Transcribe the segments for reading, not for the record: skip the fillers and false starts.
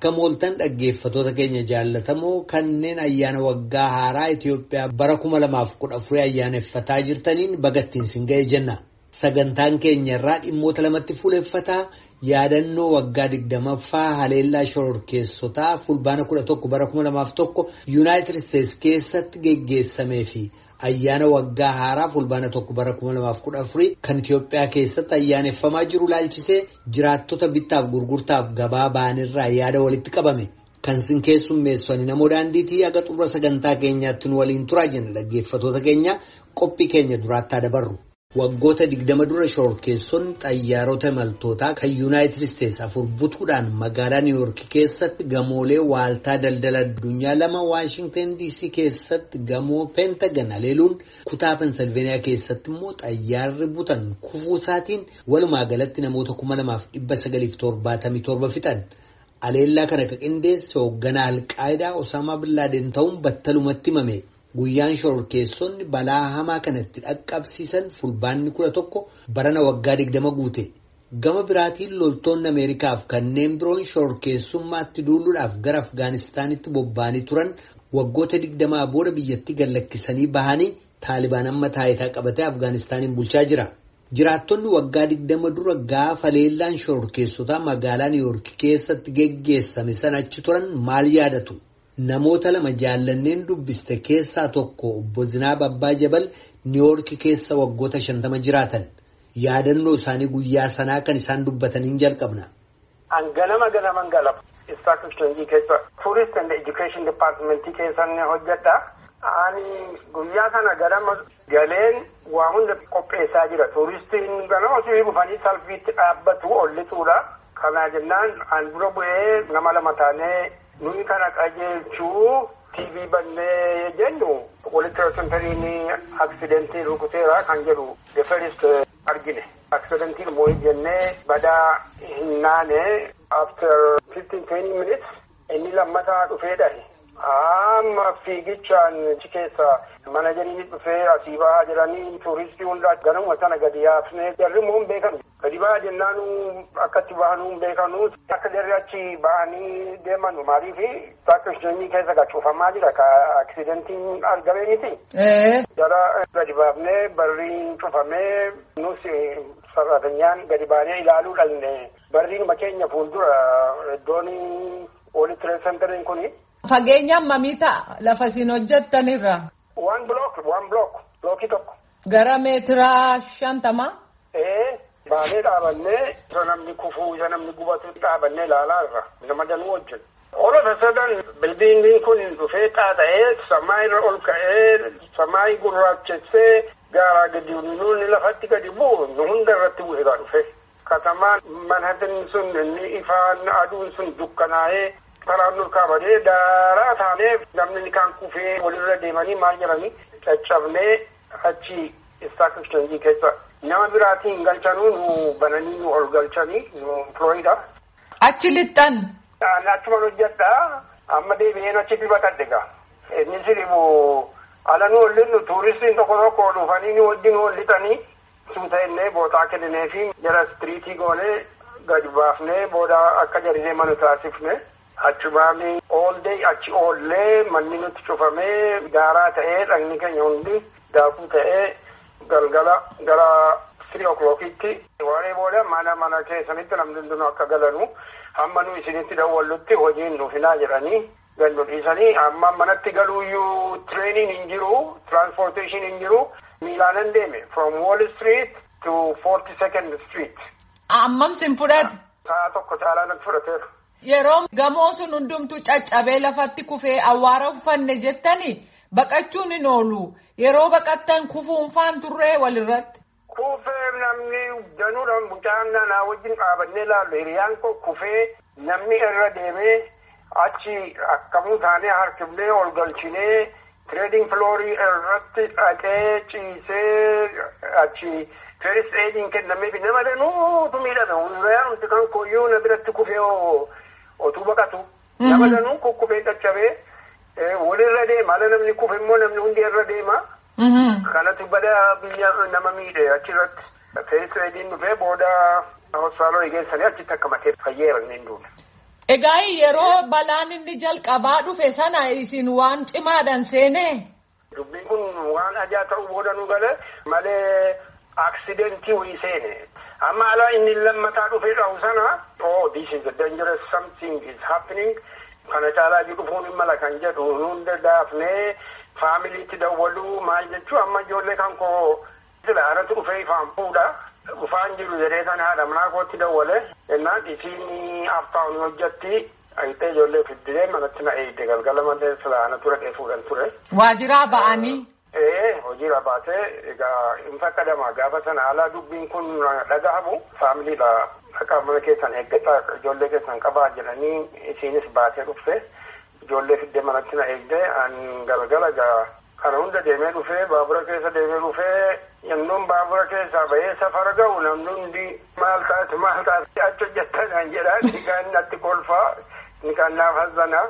Akka mooltan dhaggeeffattoota keenya jaallatamoo kanneen ayyaana waggaa haaraa Itoophiyaa bara 2014 ayyaaneffataa jirtaniin bagattiin sin ga'e jenna. Sagantaan keenya irraa dhimmoota lamatti fuuleffataa yaadannoo waggaa 20ffaa haleellaa shororkeessotaa fulbaana 11 bara 2001 Yuunaayitid Isteetsi keessatti geggeessamee fi ayyaana waggaa haaraa fulbaana 1 bara 2014 kan Itoophiyaa keessatti ayyaaneffamaa jiru laalchisee jiraattota bittaaf gurgurtaaf gabaa ba'anirraa yaada walitti qabame. Kan sin keessummeessani namoo daandiitii haga xumura sagantaa keenyaatti nu waliin turaa jenna dhaggeeffattoota keenya qophii keenya duraatti dabarru. Waggoota 20 dura shororkeessonni xayyaarota imaltootaa kan Yuunaayitid Isteetsi afur butuudhaan magaalaa Niiwuork keessatti gamoolee waaltaa daldala addunyaa lama Waashintan DC keessatti gamoo Peentagan haleeluun kutaa Pensilveeniyaa keessatti immoo xayyaarri butan kufuu isaatiin walumaa galatti namoota 2977 fixan. Haleellaa kana kan qindeesse hoogganaa Alqaayidaa Osaamaa Billaaden ta'uun battalumatti himame. Guyyaan shororkeessonni balaa hamaa kanatti dhaqqabsiisan fulbaanni 11 barana waggaa 20 guute. Gama biraatiin loltoonni Ameerikaaf kanneen biroon shororkeessummaatti duuluudhaaf gara Afgaanistaanitti bobba'anii turan waggoota 20 booda biyyattii gad lakkisanii bahanii Taalibaan amma taayitaa qabatee Afgaanistaaniin bulchaa jira. Jiraattonni waggaa 20 dura gaafa haleellaan shororkeessotaa magaalaa Niiwuork keessatti geggeessame sana achi turan maal yaadatu? Namoota lama jaallanneen dubbiste keessaa tokko obbo Zinaab Abbaa Jabal Niiwoork keessa waggoota 50 jiraatan. Yaadannoo isaanii guyyaa sanaa kan isaan dubbataniin jalqabna. An ganama ganaman gala. Stock Exchange keessa Tourist and Education Department keessan hojjedha. Ani guyyaa sana ganama galeen waa hunda qopheessaa jira. Tuuristiin ganama osoo dhufanii salfiitti dhaabbatu ollituudha. Kana jennaan an dura bu'ee nama lama taanee nuyi kana qajeelchuu TV bannee jennu walitti sentariin aksidentii rukuteera kan jedhu the first argine. Aksidentiin immoo jennee badaa hin naane after 15-20 minutes inni lammataa dhufee dhahe. Amma fiigichaan achi keessa manajeriin dhufee asii bahaa jiranii tuuristii hundaa ganama sana gadi yaafnee jarri immoo hin beekan. Gadi bahaa jennaanu akkatti bahanuu hin beekanu akka jarri achi bahanii deeman maaliif stock exchange keessa gacuufamaa jira ka aksidentiin argame miti. Jara gadi baafnee barriin cufamee nus sarratanyaan gadi baanee ilaaluu dhaqne barriin keenya fuuldura iddoon World Trade Centeriin kuni. Fageenya hammamii ta'a lafa isin hojjettanirra? One block, one block, blookii tokko. Gara meetiraa 50? Baanee dhaabannee isa namni kufuu isa namni gubatu dhaabannee ilaalaa irra nama danuu wajjin. All of a sudden bildiingiin kun dhufee xaaxa'ee samaa irra ol ka'ee samaa gurraachessee gaaraa gadi nuuni lafatti gadi bu'u nu hunda irratti bu'e gaa dhufe. Katamaan Manhattan sun inni ifaan aduun sun dukkanaa'ee karaan ol kaabadee daaraa taanee namni kaan kufee walirra deemanii maal jedhanii caccabnee achi stock exchange keessa nama biraatiin galchanuu nu bananii nu ol galchanii nu Florida. Achi lixxan. Achuman hojjedha amma deebi'een achitti baqadhe gaa. Inni siribu ala nu ollinnu tuuristiin tokko tokko dhufanii nu wajjin ol lixanii suuta innee bootaa kenninee fi jara istiriitii goonee gadi baafnee booda akka jarri deemanu taasifne. Achumaan oollee achi oollee manni nutti cufamee daaraa ta'ee dhagni keenya hundi daakuu ta'ee galgala gara 3 o'clockitti waaree booda mana mana keessanitti namni hundinuu akka galanu hamma nu isinitti dawwallutti hojiin nuufinaa jedhanii gannu dhiisanii amma manatti galuuyyuu trainiin hin jiru transportation hin jiru miilaanan deeme from Wall Street to 42nd Street. Ammam sin fudhate? Sa'a tokko caalaa natti fudhateera. Yeroo gamoon sun hundumtuu caccabee lafatti kufee awwaara uffanne jettanii baqachuun hin oolu. Yeroo baqattan kufuun faan turree walirratti. Kufee namni danuudhaan mucaan naannaa wajjin dhaabannee ilaallu hiriyaan koo kufee namni irra deemee achi akkamuu taanee harkifnee ol galchinee tireeding filoorii irratti dhaqee ciisee achi first aidin kennameef nama danuutu miidhame. Hiriyaan nuti kan koyyuu na biratti kufee otuu baqatu. Nama danuu kukkufee caccabee walirra deema. Ala namni kufe immoo namni hundi irra deema. Kanatu bada biyya nama miidhe achirratti. First aidin dhufee booda hospitaalota geessanii achitti akka matee fayyeera inni hin duune. Egaa yeroo balaan inni jalqabaa dhufe sana isin waan cimaadhaan seenee? Dubbiin kun waan ajaa ta'uu booda nu gale malee aksidentii wayii seene. Amma alaa inni lammataa dhufee dhahu sana, "Oh, this is a dangerous, something is happening." Kana caalaa dhufuun hin mala kan jedhu hunda daafnee faamiliitti dawwaluu maal jechuu amma ijoollee kan koo sila anatu dhufee ifaan fuudha. Dhufaan jiru jedhee sana haadha manaa kootti dawwale. Jennaan isiin aftaawun hojjetti. Ayitee ijoollee fiddee manatti na eegde galgala malee sila anatu dhaqee fuudhan ture. Waajjiraa ba'anii. Ee, hojiirra baatee egaa hin fakkadama gaafa sana alaa dubbiin kun dhagahamu faamiliidha. Akka mana keessan eeggataa, ijoollee keessan qabaa jedhanii isiinis baatee dhufte, ijoollee fiddee manatti na eegde. An galgala gaa kana hunda deemee dhufee, baabura keessa deemee dhufee, yennoon baabura keessaa bahee safara ga'u namni hundi "Maal taate, maal taate, achi hojjettan?" jedhaa, ni kaan natti kolfaa, ni kaan naaf hazzanaa.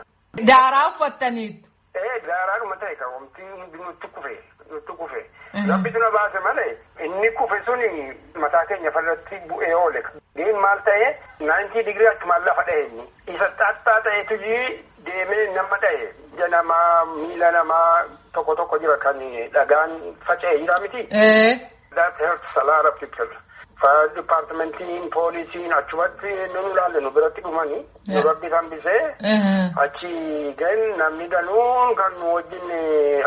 Daaraa uffattaniitu. Ee, daaraadhuma ta'e kan wanti hundi nutti kufe nutti kufe. Rabbitu na baase malee inni kufe suni mataa keenya farratti bu'ee oole. Diin maal ta'e, 90 degree achumaan lafa dha'e inni. Isa xaxxaa ta'etu deemee nama dha'e. Ija namaa, miila namaa tokko tokko jira kan dhagaan faca'e jira miti. That hurts a lot of people. Fire departmentiin, poolisiin achumatti nu ilaalle, nu biratti dhumanii nu rabbi hambisee. Achi gan namni danuun kan nu wajjin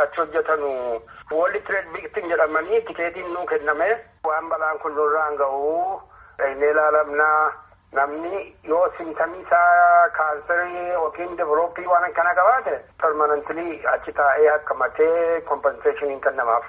achi hojjetanu World Trade Victim jedhamanii tikeetiin nuu kenname. Waan balaan kun nurraan ga'u dhaqnee ilaalamnaa, namni yoo symptomii isaa kaansarii yookiin developii waan akkana qabaate permanently achi taa'ee akkamatee compensation kennamaaf.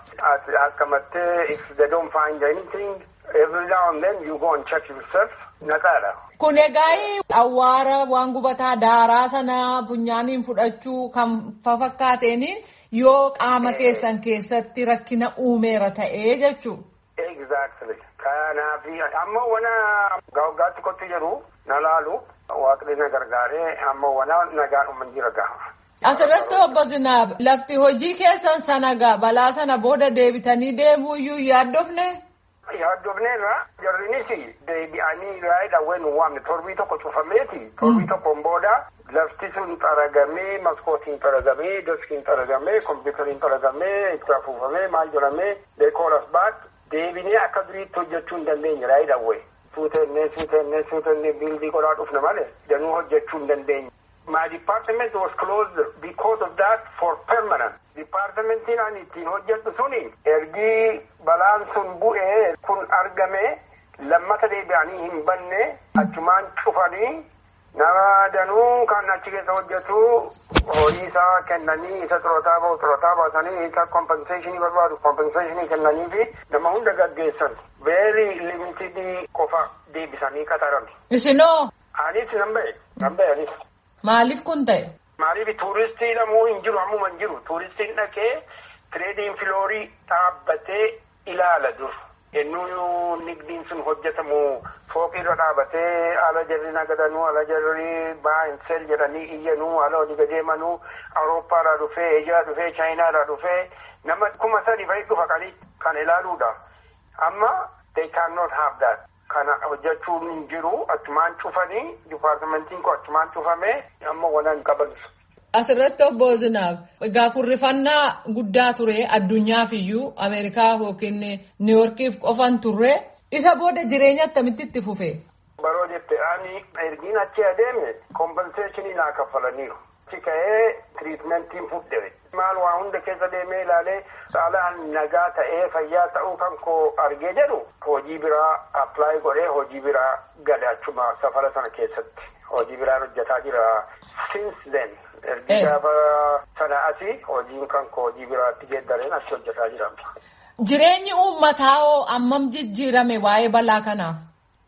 Akkamattee if they don't find anything, every now and then you go and check yourself, naqaadha. Kun egaa awwaara waan gubataa daaraa sana funyaaniin fudhachuu kan fafakkaateen yoo qaama keessan keessatti rakkina uumeera ta'ee jechuudha. Exactly. Kanaaf amma wana waggaatti kottu jedhu na laalu, waaqni na gargaaree amma wana nagaadhuma jira gaha. Asirratti obbo Zinaab, lafti hojii keessan sana gaa balaa sana booda deebitanii deemuu iyyuu yaaddofne? Yaaddofneerra. Jarrinis deebi'anii raayidha nu waamne. Torbii tokko cufameeti. Torbii tokkoon booda lafti sun xaragamee, maskootiin xaragamee, deskiin xaragamee, kompiitariin xaragamee, itti afuufamee, maal jedhamee, they call us back. Deebinee akka duriitti hojjechuu hin dandeenye raayidha. Suutennee, suutennee, suutennee build godhaa dhufne malee danuu hojjechuu hin dandeenye. My department was closed because of that for permanent. Departmentiin ani ittiin hojjedhu suni ergii balaan sun bu'ee kun argame lammata deebi'anii hin banne, achumaan cufanii nama danuu kan achi keessa hojjetu horii isaa kennanii, isa xurootaa ba'u xurootaa baasanii, isa compensationii barbaadu compensationii kennanii fi nama hunda gaggeessan. Very limited qofa deebisanii qaxaran. Isinoo? Anis nan ba'e, nan ba'e anis. Maaliif kun ta'e? Maaliif tuuristii namuu hin jiru, ammuma hin jiru. Tuuristiin dhaqee trading floorii dhaabbatee ilaala dur. Ennuu nigdiin sun hojjetamu fooqirra dhaabatee ala jarri nagadanuu, ala jarri buy and sell jedhanii iyyanuu, ala olii gadeemanuu, Awurooppaadhaa dhufee, Eeshiyaa dhufee, Chaayinaadhaa dhufee nama 3000 fa'i dhufa qalii kan ilaaluudha. Amma they cannot have that. Kana hojjechuun hin jiru, achumaan cufanii, departmentiin kun achumaan cufamee amma wanan qaban. Asirratti obbo Zinaab, egaa kurrifannaa guddaa ture addunyaaf iyyuu, Ameerikaa yookiin Niiworkiif qofan turre, isa booda jireenya akkamitti itti fufe? Baroo jette, ani ergiin achi adeeme compensationii naa kaffalaniiru. Achi ka'ee treatmentiin fudhe. Maal waa hunda keessa deemee ilaalee saalaan nagaa ta'ee fayyaa ta'uu kan koo argee jedhu hojii biraa apply godhee hojii biraa gale, achuma safara sana keessatti hojii biraan hojjetaa jira since then. Ergi gaafa sana asii hojiin kan koo hojii biraatti geeddareen achi hojjetaa jira. Jireenyi uummataa hoo ammam jijjiirame waa'ee balaa kanaaf?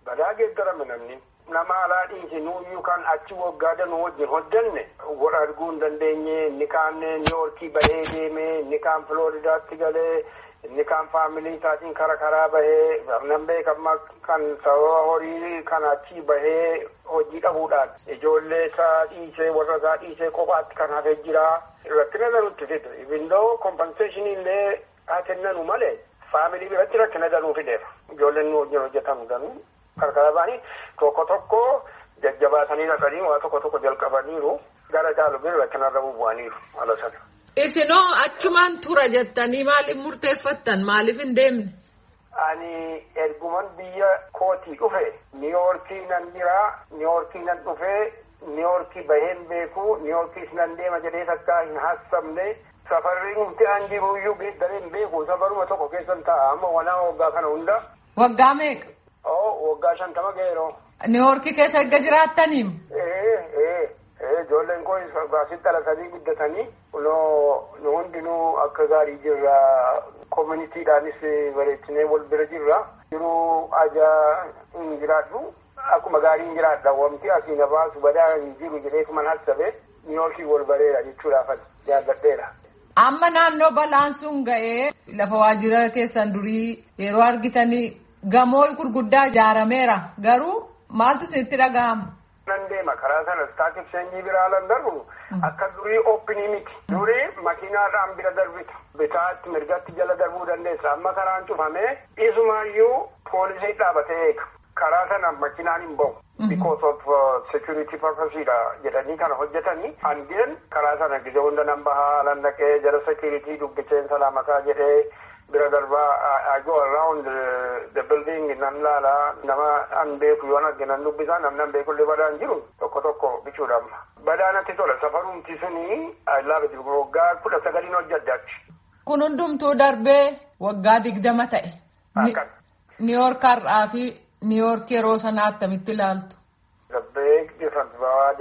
Balaa geeddarame namni. Nama alaa dhiisinuu kan achi waggaa danuu wajjin hojjenne wal arguu hin dandeenye. Inni kaan Niiwoorkii bahee deeme, inni kaan Filooridaatti galee, inni kaan faamilii isaatiin kara karaa bahee. Nan beekamma kan sababa horii kan achi bahee hojii dhabuudhaan ijoollee isaa dhiisee, warra isaa dhiisee kophaatti kan hafee jira. Rakkina danuutti fide. Even though compensation illee haa kennanu malee faamilii biratti rakkina danuu fideera. Ijoolleen nu wajjin hojjetamu danuu karkara ba'anii tokko tokko Jajjabaatanii dhaqanii waa tokko tokko jalqabaniiru. Gara caalu bira rakkinarra bu'aniiru ala sana. Isinoo achumaan tura jettanii maaliif murteeffattan? Maaliif hin deemne? Ani erguman biyya kootii dhufe Niiwoorkii nan jira, Niiwoorkii nan dhufe, Niiwoorkii baheen beeku, Niiwoorkiis nan deema jedhee takkaa hin haasofne. Safarri nuti an jiruyyuu geeddareen beeku safaruma tokko keessan taa'a amma wanaa waggaa kana hunda. Waggaa meeqa? Oo waggaa 50 ga'eeroo. Niiwoorkii keessa erga jiraattaniim? Ijoolleen koo asitti dhalatanii guddatanii nu hundinuu akka gaarii jirra. Koominiitiidhaanis bareechinee wal bira jirra. Jiruu ajaa hin jiraadhu. Akkuma gaarii hin jiraadha. Wanti asii na baasu badaa hin jiru jedheetuman hassabe Niiwoorkii wal bareera jechuudhaafan jaalladheera. Amma naannoo balaan sun ga'ee lafa waajjira keessan durii yeroo argitanii gamoo gurguddaa ijaarameera. Garuu maaltu isinitti dhaga'ama? Nan deema karaa sana stock exchange biraa lan darbu akka durii oopinii miti. Durii makiinaadhaan bira darbita. Bitaatti mirgatti jala darbuu dandeessa. Amma karaan cufamee isumaayyuu poolisii dhaabatee eega. Karaa sana makiinaan hin bahu. Because of security purpose dha jedhanii kana hojjetanii. Angeen karaa sana gizee hunda nan bahaa lan dhaqee jara security dubbiseen salaamataa jedhee bira darbaa I go around the building nan laala nama an beeku yoon arge nan dubbisa namni an beeku illee badaan jiru tokko tokko bichuudha amma. Badaa natti tola safarumti suni I love it waggaa 19 hojjedhe achi. Kun hundumtuu darbee waggaa 20 ta'e. Niiwoork har'aa fi Niiwoork yeroo sanaa attamitti ilaaltu? The big difference waa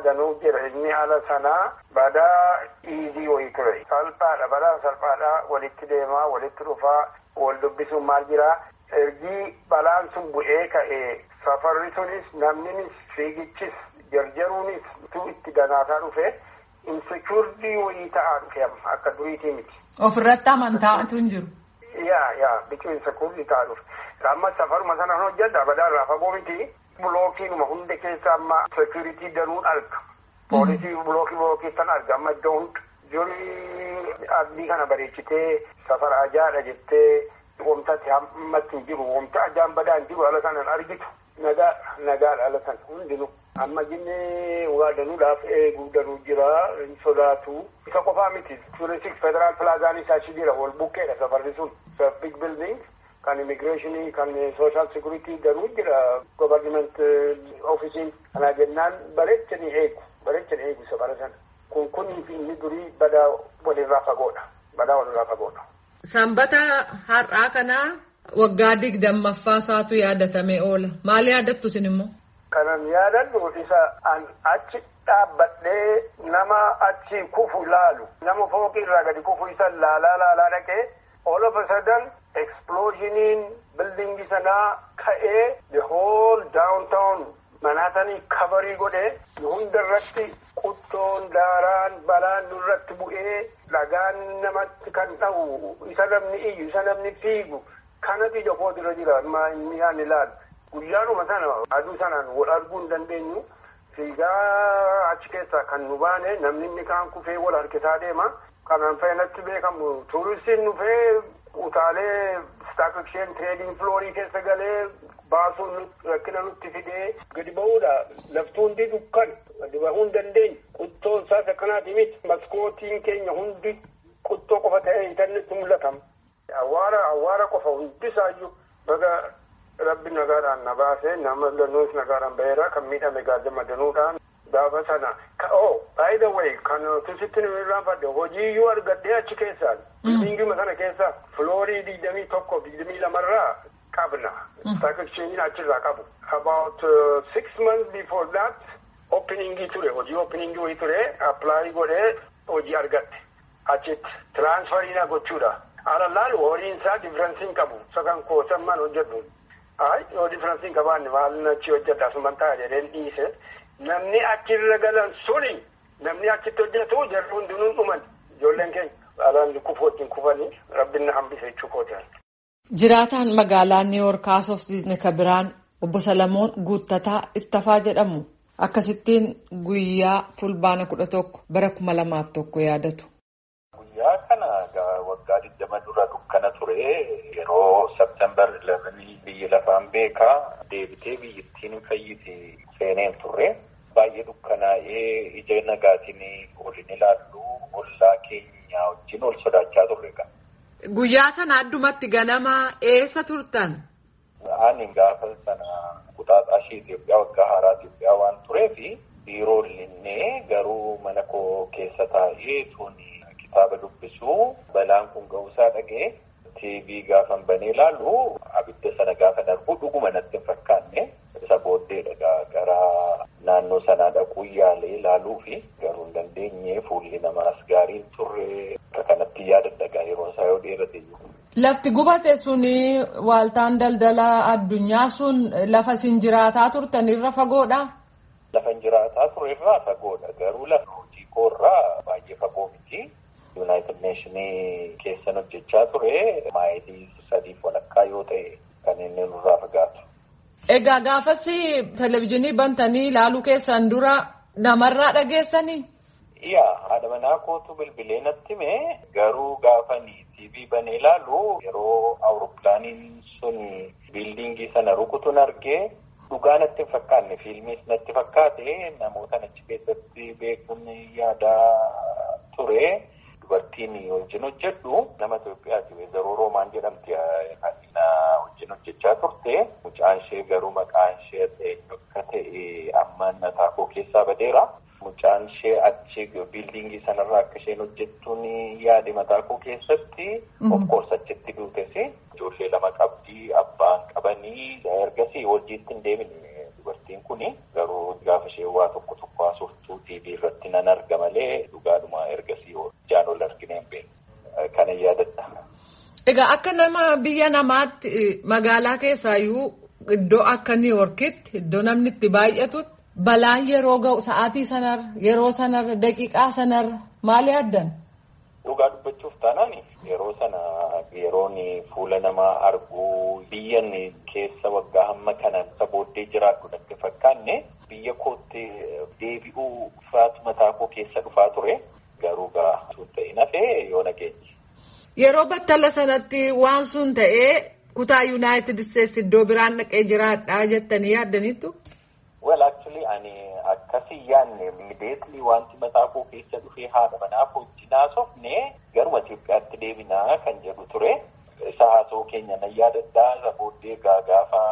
danuu jira inni ala sanaa badaa easy wayii ture. Salphaadha badaa salphaadha walitti deemaa walitti dhufaa wal dubbisuun maal jiraa. Ergii balaan sun bu'ee ka'ee safarri sunis namninis fiigichis jarjaruunis tu itti danaataa dhufe insecurity wayii ta'aa dhufe amma akka duriitii miti. Ofirratti amantaatu hin jiru. Yaa bichuu insecurity ta'aa dhufe. Amma safaruma sana hojjedha badaa irraa fagoo miti. Bulookiinuma hunda keessa amma security danuun arga. Poolisii bulookii san arga amma iddoo hunda. Durii ardii kana bareechitee safara ajaadha jettee wamtatti hammatti hin jiru wamta ajaan badaa hin jiru ala sanan argitu. Nagaadha ala sana hundinuu. Amma jinnee waa danuudhaaf eeguu danuu jira hin sodaatu. Isa qofaa miti. Turistik federaal pilaazaan isaa achi jira wal bukkeedha safarri sun. Big building. Kan immigireeshinii kan sooshaal sikuritii danuu jira government ofiisiin kana jennaan bareechanii eegu safara sana kun kunii fi inni durii badaa walirraa fagoodha. Sanbata har'aa kanaa waggaa 20ffaa isaatu yaadatamee oola. Maal yaadattu isin immoo? Kanan yaadadhu isa an achi dhaabbadhee nama achi kufu laalu nama fooqii irraa gadi kufu isa laalaa dhaqee all of a sudden explosioniin buildingi sanaa ka'ee the whole downtown Manhatanii kabarii godhee hunda irratti quttoon daaraan balaan nurratti bu'ee dhagaan namatti kan dha'u isa namni iyyu isa namni fiigu kanatu ija koo dura jira amma inni ani ilaalu. Guyyaanuma sana aduu sanaan wal arguu hin dandeenyu fiigaa achi keessaa kan nu baane namni inni kaan kufee wal harkisaa deema. Kanaan fa'inatti beekamu tuuristiin dhufee utaalee stock exchange trading floorii keessa galee baasuun rakkina nutti fidee gadi ba'uudha. Laftuu hundi dukkan gadi bahuu hin dandeenyu. Quttoon isaas akkanaati miti. Maskootiin keenya hundi quttoo qofa ta'ee intarneetti mul'atama. Awwaara qofa hundisaayyuu baga rabbi nagaadhaan na baasee nama danuus nagaadhaan baheera kan miidhame gaazama danuudhaan gaafa sana. Oh, by the way, kan tusitti nu irraanfadhe hojiiyyuu argadhee achi keessaan. Bildiinguma sana keessa floorii 21 22 irraa qabna. Stock exchange achirraa qabu. About 6 months before that openingii ture hojii openingii wayii ture apply godhee hojii argadhe. Achitti transferii na gochuudha. Ala laalu horiin isaa differensiin qabu. Sakan koosammaan hojjedhu. Ay, yoo differensiin qabaanne maal achi hojjedha asuman ta'a jedheen dhiise. Namni achirra galan suni namni achitti hojjetu jarri hundinuu dhuman ijoolleen keenya alaan kufu wajjin kufanii rabbiin na hambise jechuu kootaan. Jiraataan magaalaa Niiwoork haasofsiisne ka biraan obbo Salamoon Guuttataa Ittafaa jedhamu akkasittiin guyyaa fulbaana 11 bara 2001 yaadatu. Guyyaa kana waggaa 20 dura dukkana ture yeroo September 11 biyyi lafaan beekaa Deebitee biyyattiin fayyiti seeneen turre. Baay'ee dukkanaa'ee ija nagaatiin ol hin ilaallu ollaa keenya wajjin ol sodaachaa turre. Guyyaa sana addumatti ganama eessa turtan? Ani gaafa sana Quxaaxaashii Itoophiyaa waggaa haaraa Itoophiyaa waan tureefi biiroo linnee garuu mana koo keessa taa'ee tuni kitaaba dubbisuu balaan kun ga'uusaa dhaga'e TV gaafan banee ilaalu abidda sana gaafa darbu dhuguma natti hin fakkaanne isa booddeedha gara naannoo sanaa dhaquu yaalee ilaaluu fi garuu hin dandeenye fuulli namaas gaariin turre akka kanatti yaadadha yeroo isaa yoo dheerate iyyuu. Lafti gubate suni waaltaan daldala addunyaa sun lafa isin jiraataa turtan irra fagoodha. Lafa jiraataa ture irraa fagoodha garuu lafa hojii koorraa baay'ee fagoo miti. Yuunaayitid Neeshinii keessan hojjechaa ture maayilii 3.5 yoo ta'e kan inni nurraa fagaatu. Egaa gaafas televizyiinii bantanii ilaaluu keessan dura namarraa dhageessanii? Yaa haadha manaa kootu bilbilee natti hime garuu gaafanii TV banee ilaalu yeroo awurooppilaaniin sun biildiingii sana rukutuun argee dhugaa natti hin fakkaanne fiilmiis natti fakkaate namoota achi keessatti beekuun yaadaa ture. Dubartiin wajjin hojjedhu nama Itoophiyaati Weezaroo Roomaan jedhamti kan wajjin hojjechaa turte. Mucaan ishee garuu maqaan ishee eenyu akka ta'e amma mataa koo keessaa badeera. Mucaan ishee achi biildiingii sanarraa akka isheen hojjettuun yaade mataa koo keessatti of course achitti duutes. Ijoollee lama qabdii abbaan qabanii ergasii hojiitti hin deebine dubartiin kuni garuu gaafa ishee waa tokko tokko haasoftuu TV irratti nan arga malee dhugaadhuma ergasii ijaan ol argine hin beekne. Kana yaadadha. Egaa akka nama biyya namaatti magaalaa keessaayyuu iddoo akka Niw Yoorkitti iddoo namni itti baay'atutti balaan yeroo ga'u sa'aatii sanarra yeroo sanarra daqiiqaa sanarra maal yaaddan? Dhugaa dubbachuuf taanaan yeroo sana yeroon fuula namaa arguu biyyan keessa waggaa hamma kana isa booddee jiraadhu natti fakkaanne biyya kootti deebi'uu faatu mataa koo keessa dhufaa ture garuu gaa sun ta'e nafee yoo nageenye. Yeroo battala sanatti waan sun ta'ee kutaa Yuunaayitid Isteetsi iddoo biraan dhaqee jiraadhaa jettanii yaaddaniittu? Well actually ani akkasii yaadne immediately wanti mataa koo keessa dhufee haadha manaa koo wajjin haasofne garuma Itoophiyaatti deebinaa kan jedhu ture. Isa haasoo keenya nan yaadadhaa isa booddee gaafa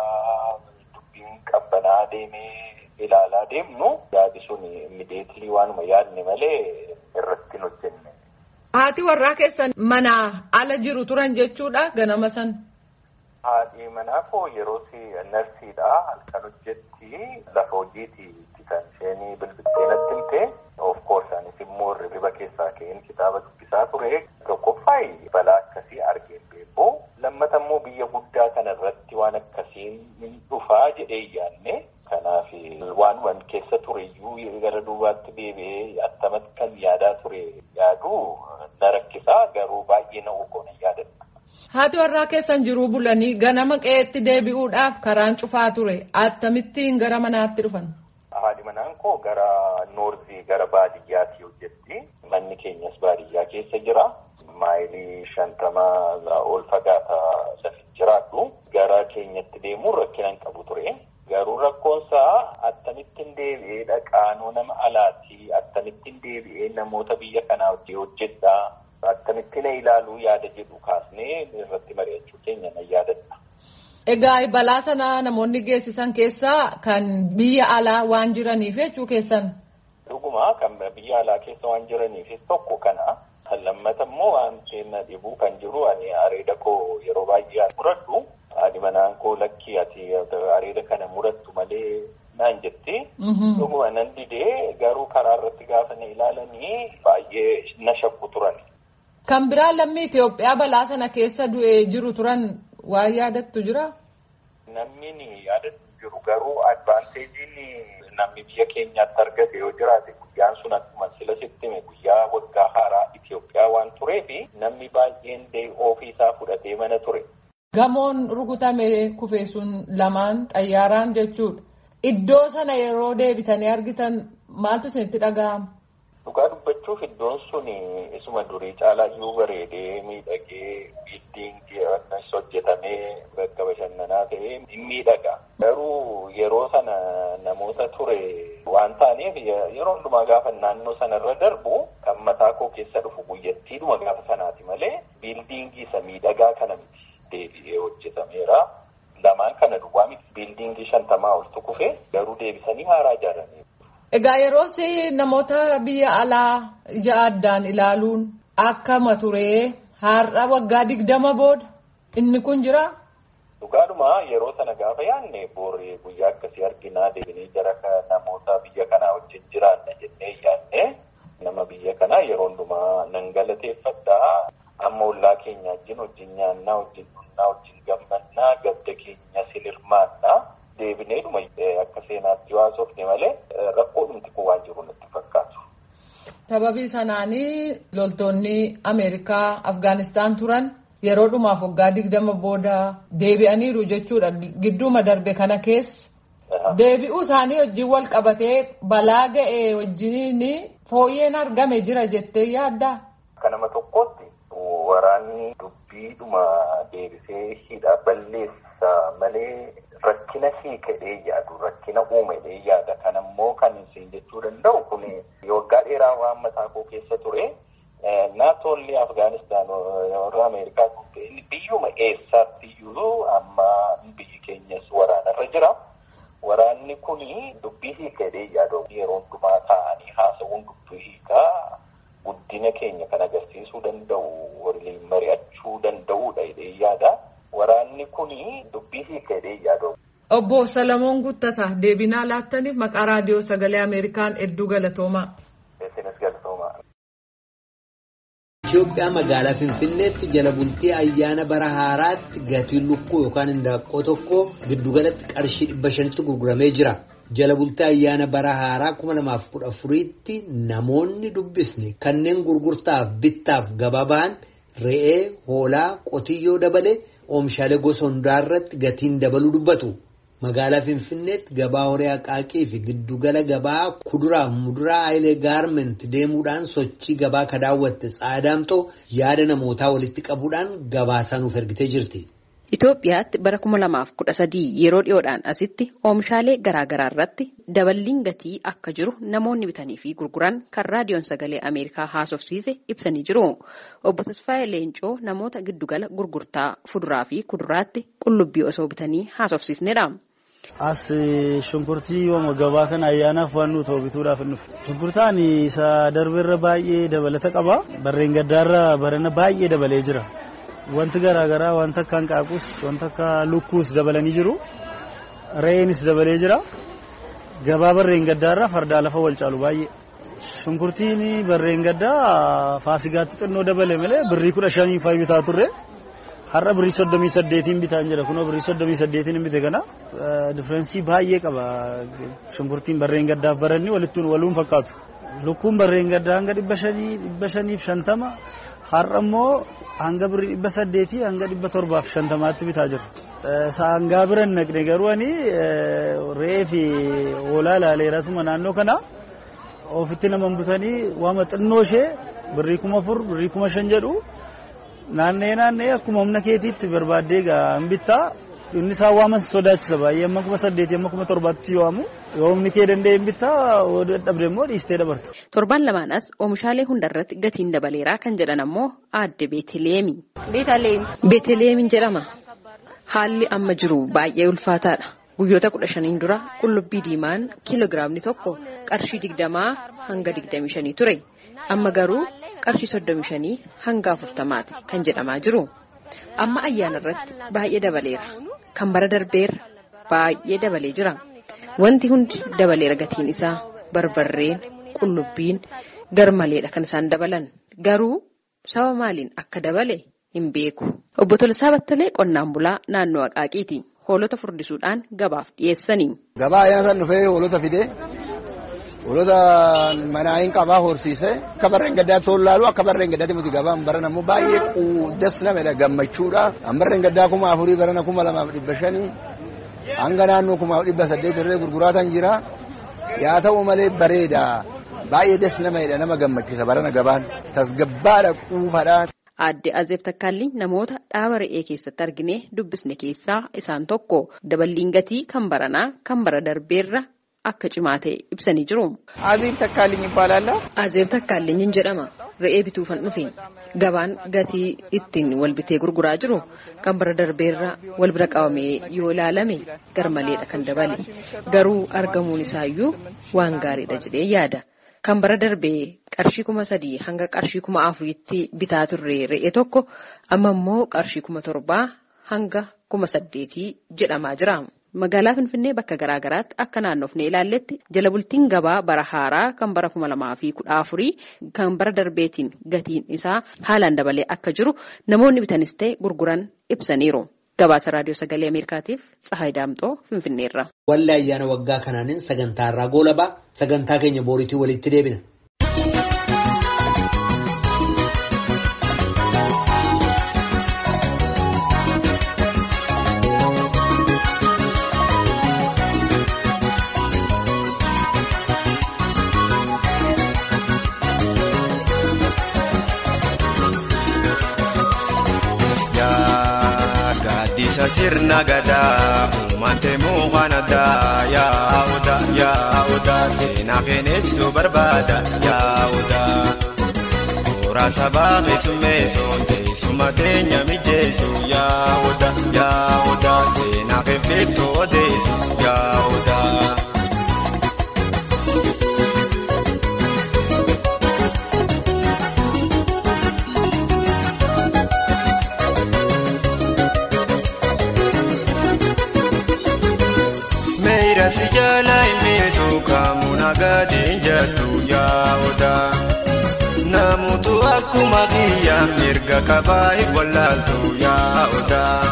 dubbiin qabbanaa deemee ilaalaa deemnu yaadi sun immediately waanuma yaadne malee irratti hin hojjenne. Haati warraa keessan manaa ala jiru turan jechuudha ganama sana. Haadhi manaa koo yeroo narsiidha halkan hojjetti lafa hojiiti kan isheen bilbiltee natti himte of course anis immoo hirriba keessaa ka'een kitaaba dubbisaa ture tokkoffaayi balaa akkasii argeen beeku lammata immoo biyya guddaa kana irratti waan akkasiin dhufaa jedhee yaadne kanaaf waan keessa ture iyyuu gara duubaatti deebi'ee attamatti kan yaadaa ture yaadu na rakkisaa garuu baay'ee na ogoon yaadadha. Haati warraa keessan jiruu bulanii ganama qe'eetti deebi'uudhaaf karaan cufaa ture. Akkamittiin gara manaatti dhufan? Haadhi manaan koo gara noorzii gara baadiyyaatti hojjetti. Manni keenyas baadiyyaa keessa jira. Maayilii 50 ol fagaata lafi jiraadhu. Gara keenyatti deemuun rakkina hin qabu ture. Garuu rakkoonsaa akkamittiin deebi'ee dhaqaanoo nama alaati. Akkamittiin deebi'ee namoota biyya kanaa hojjedhaa. Akkamitti na ilaaluu yaada jedhu kaasnee irratti mari'achuu keenya nan yaadadha. Egaa balaa sana namoonni geessisan keessaa kan biyya alaa waan jiraniif jechuu keessan. Dhuguma kan biyya alaa keessa waan jiraniifis tokko kana. Kan lammata immoo waan na dhibuu kan jiru ani areeda koo yeroo baay'ee muradhu. Haadhi manaan koo lakkii ati areeda kana murattu malee naan jetti. Dhuguma nan didee garuu karaa irratti gaafa na ilaalanii baay'ee na shakku turan. Kan biraa lammii Itoophiyaa balaa sana keessa du'ee jiru turan waan yaadattu jira? Namni yaadattu jiru garuu advaanteejiin namni biyya keenyaatti argate yoo jiraate guyyaan sun akkuma sila sitti hime guyyaa waggaa haaraa Itoophiyaa waan tureefi namni baay'een ofii isaa fudhatee mana ture. Gamoon rukutame kufe sun lamaan xayyaaraan jechuudha. Iddoo sana yeroo deebitanii argitan maaltu isinitti dhaga'ama? Dhugaa dubbachuuf iddoon sun isuma durii caalaa iyyuu bareedee miidhagee biildiingii akkas hojjetamee bakka bashannanaa ta'ee in miidhaga. Garuu taaneef yeroo hundumaa gaafa naannoo sanarra darbu kan mataa koo keessa dhufu guyyattiidhuma gaafa sanaati malee biildiingii isa miidhagaa kana miti deebi'ee hojjetameera. Lamaan kana duwwaa miti biildiingii 50 oltu kufe garuu deebisanii haaraa ijaaranii. Egaa yeroos namoota biyya alaa ija addaan ilaaluun akkama turee har'a waggaa 20 booda inni kun jiraa? Dhugaadhuma yeroo sana gaafa yaadne booree guyyaa akkasii arginaa deebinee jara namoota biyya kanaa wajjin jiraanna jennee yaadne nama biyya kanaa yeroo hundumaa nan galateeffadhaa. Amma ollaa keenya wajjin wajjin nyaannaa wajjin dhugnaa wajjin gammannaa gadda keenya silirmaannaa deebinee dhuma akka seenaatti haasofne malee rakkoo dhumti kun waan jiru natti fakkaatu. Sababii sanaanii loltoonni Ameerikaa Afgaanistaan turan. Yeroo dhumaaf waggaa 20 booda deebi'aniiru jechuudha gidduuma darbe kana keessa. Deebi'uu isaanii wajjin wal qabatee balaa ga'e wajjin fooyyeen argame jira jettee yaaddaa? Akka nama tokkootti waraanni dubbiidhuma deebisee hidha balleessa malee rakkina hiikedhee yaadu rakkina uumedhee yaada. Kanammoo kan isin jechuu danda'u kun waggaa dheeraa waan mataa koo keessa ture. Not only Afgaanistaan warra Ameerikaa biyyuma eessaatti iyyuu amma biyyi keenyas waraanarra jira. Waraanni kun dubbii hiikedhee yaadu yeroo hundumaa taa'anii haasa'uun dubbii hiikaa guddina keenya kan agarsiisuu danda'u waliin mari'achuu danda'uudha jedhee yaada. Waraanni kun dubbii hiikedhee yaadu. Obbo Salamoon Guttataa deebinaa laattaniif maqaa raadiyoo sagalee Ameerikaan hedduu galatoomaa. Isinis galatoomaa. Itoophiyaa magaalaa Finfinneetti jala bultii ayyaana bara haaraatti gatiin lukkuu yookaan hindaaqqoo tokko giddugalatti qarshii 500tti gurguramee jira. Jala bultii ayyaana bara haaraa 2014tti namoonni dubbisne kanneen gurgurtaaf bittaaf gabaa ba'an re'ee, hoolaa, qotiyyoo dabalee oomishaalee gosa hundaa irratti gatiin dabaluu dubbatu. Magaalaa Finfinneetti gabaa horii Aqaaqii fi giddugala gabaa kuduraa fi muduraa Hayilee Gaarmenti deemuudhaan sochii gabaa ka daawwatte Tsaadaamtoo yaada namootaa walitti qabuudhaan gabaasaa nuuf ergitee jirti. Itoophiyaatti bara 2013 yeroo dhiyoodhaan asitti oomishaalee garaagaraa irratti daballiin gatii akka jiru namoonni bitanii fi gurguran kan raadiyoon sagalee Ameerikaa haasofsiise ibsanii jiru. Obbo Tasfaayee Leencoo namoota giddugala gurgurtaa fuduraa fi kuduraatti qullubbii osoo bitanii haasofsiisnedha. As shunkurtii gabaa kana ayyaanaaf waan nu ta'u bituudhaaf hin dhufe. Shunkurtaan isa darbeerra baay'ee dabalata qaba. Barreen gaddaarra barana baay'ee dabalee jira. Wanti garaagaraa wanta akka hanqaaquus wanta akka lukkuus dabalanii jiru. Re'eenis dabalee jira. Gabaa barreen gaddaarra fardaa lafa wal caalu baay'ee. Shunkurtiin barreen gaddaa faasigaatti xinnoo dabale malee birrii 15 faa bitaa turre. Har'a birrii 38 bitaan jira. Kunoo birrii 38 hin bite kana differeensii baay'ee qaba. Shunkurtiin barreen gaddaaf baranni walittuun waluun fakkaatu. Lukkuun barreen gaddaa hanga 500 550 har'a immoo hanga birrii 800 hanga 750tti bitaa jiru. Sangaa bira hin naqne garuu ani re'ee fi hoolaa ilaaleera asuma naannoo kana ofitti nama butanii waama xinnoo ishee birrii 4000 birrii 5000 jedhu naannee akkuma humna keetiitti barbaaddee hin bittaa. Inni isaan waaman sodaachisa baay'ee amma 8000 amma 7000tti si waamu yoo humni kee danda'e hin bittaa yoo dadhabde immoo dhiistee dabarta. Torbaan lamaan as oomishaalee hundarratti gatiin dabaleeraa kan jedhan ammoo aadde Beeteleemi. Beeteleemiin jedhama. Haalli amma jiru baay'ee ulfaataadha. Guyyoota 15 dura qullubbii diimaan kiiloogiraamni tokko qarshii 20 hanga 25 ture. Amma garuu qarshii 35 hanga 40 kan jedhamaa jiru. Amma ayyaana irratti baay'ee dabaleera. Kan bara darbeerra baay'ee dabalee jira. Wanti hundi dabaleera gatiin isaa barbarreen, qullubbiin garmaleedha kan isaan dabalan. Garuu saba maaliin akka dabale hin beeku. Obbo Tolisaa Battalee qonnaan bulaa naannoo Aqaaqiiti. Hoolota furdisuudhaan gabaaf dhiyeessani. Gabaa ayyaana san dhufee hoolota fidee hoolota manaa hin qabaa horsiisee akka barreen gaddaa tollaalu akka barreen gaddaatti miti gabaan baran ammoo baay'ee quudas namedha gammachuudha. Barreen gaddaa 4000 barana 2500 hanga naannoo 1800 irree gurguraatan jira. Yaa ta'u malee bareeda baay'ee das namedha nama gammachiisa barana gabaan tasgabbaadha quufadha. Aadde Azeeb Takkaalli namoota dhaaba re'ee keessatti argine dubbisne keessaa isaan tokko. Daballiin gatii kan baranaa kan bara darbeerra akka cimaa ta'e ibsanii jiru. Azeeb Takkaalinyi ibbaalaallah. Azeeb Takkaalinyiin jedhama. Re'ee bituufan dhufe. Gabaan gatii ittiin wal bitee gurguraa jiru kan bara darbeerra wal bira qabamee yoo ilaalame garmaleedha kan dabale. Garuu argamuun isaayyuu waan gaariidha jedhee yaada. Kan bara darbee qarshii 3,000 hanga qarshii 4,000tti bitaa turre re'ee tokko amma immoo qarshii 7,000 hanga 8,000 jedhamaa jira. Magaalaa Finfinnee bakka garaa garaatti akka naannofnee ilaalletti jala bultiin gabaa bara haaraa kan bara 2014 kan bara darbeetiin gatiin isaa haalaan dabalee akka jiru namoonni bitanis ta'e gurguran ibsaniiru. Gabaasa Raadiyoo Sagalee Ameerikaatiif Tsahaay Daamxoo Finfinneerra. Walli ayyaana waggaa kanaanin sagantaa irraa goolabaa sagantaa keenya booriitii walitti deebina. Sirna gadaa uumamte mukaan addaa yaa odaa yaa odaa seenaa keenya ibsuu barbaada yaa odaa. Kooraa sabaa keessummeessuun teessuma teenya mijeessu yaa odaa yaa odaa seenaa keenya odeessu yaa odaa. Si jala imitu kamuna gadi jattu yaa odaa. Namutu akkuma kiyya mirga qabaa hin wallaaltu yaa odaa.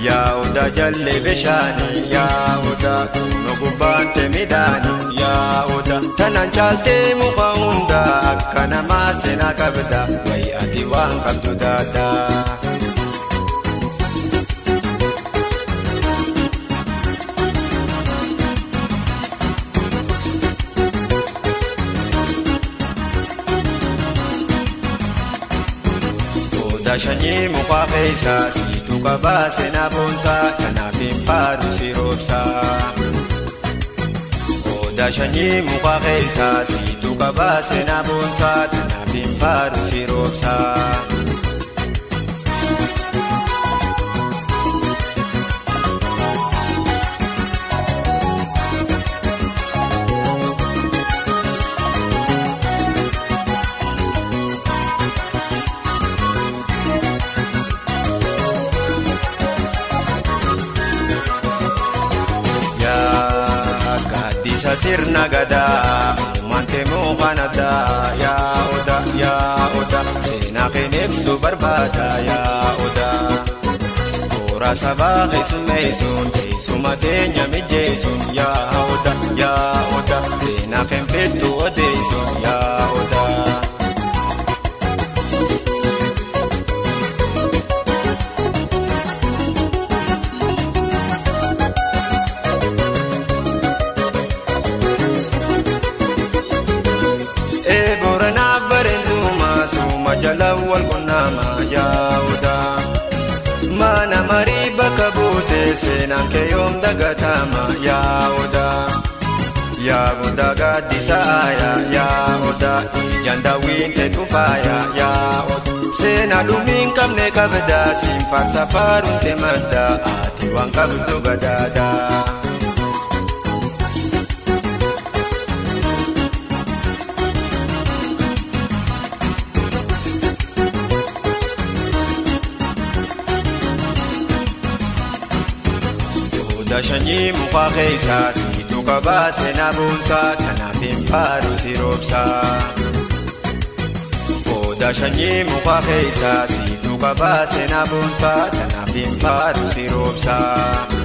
Yaa odaa jallee bishaanii yaa odaa. Nu gubbaan midhaanii yaa odaa. Tanaan caaltee muka hundaa akka namaa seenaa qabda wayi ati waan qabdu daadaa. Shanyii mukaa keessaa siitu qabaa seenaa boonsaa kanaaf hin faaru si roobsaa. Odaa shanyii mukaa keessaa siitu qabaa seenaa boonsaa kanaaf hin faaru si roobsaa. Sirna gadaa uumamte mukaan addaa yaa odaa yaa odaa seenaa keenya ibsuu barbaada yaa odaa. Kooraa sabaa keessummeessuun teessuma teenya mijeessuun yaa odaa yaa odaa seenaa keenya fittu odeessuun yaa odaa. Mana marii bakka buute seenaan kee yoom dagatama yaa odaa. Yaa odaa gaaddisa aayaa yaa odaa ijaan daawwiin ta'e dhufaaya yaa odaa. Seenaa dhumiin qabne qabdaa siin faarsa faaruun ta'e madda ati waan qabdu gadaadaa. Shanyii mukaa keessaa siitu qabaa seenaa boonsaa kanaaf hin faaru si roobsaa. Odaa shanyii mukaa keessaa siitu qabaa seenaa boonsaa kanaaf hin faaru si roobsaa.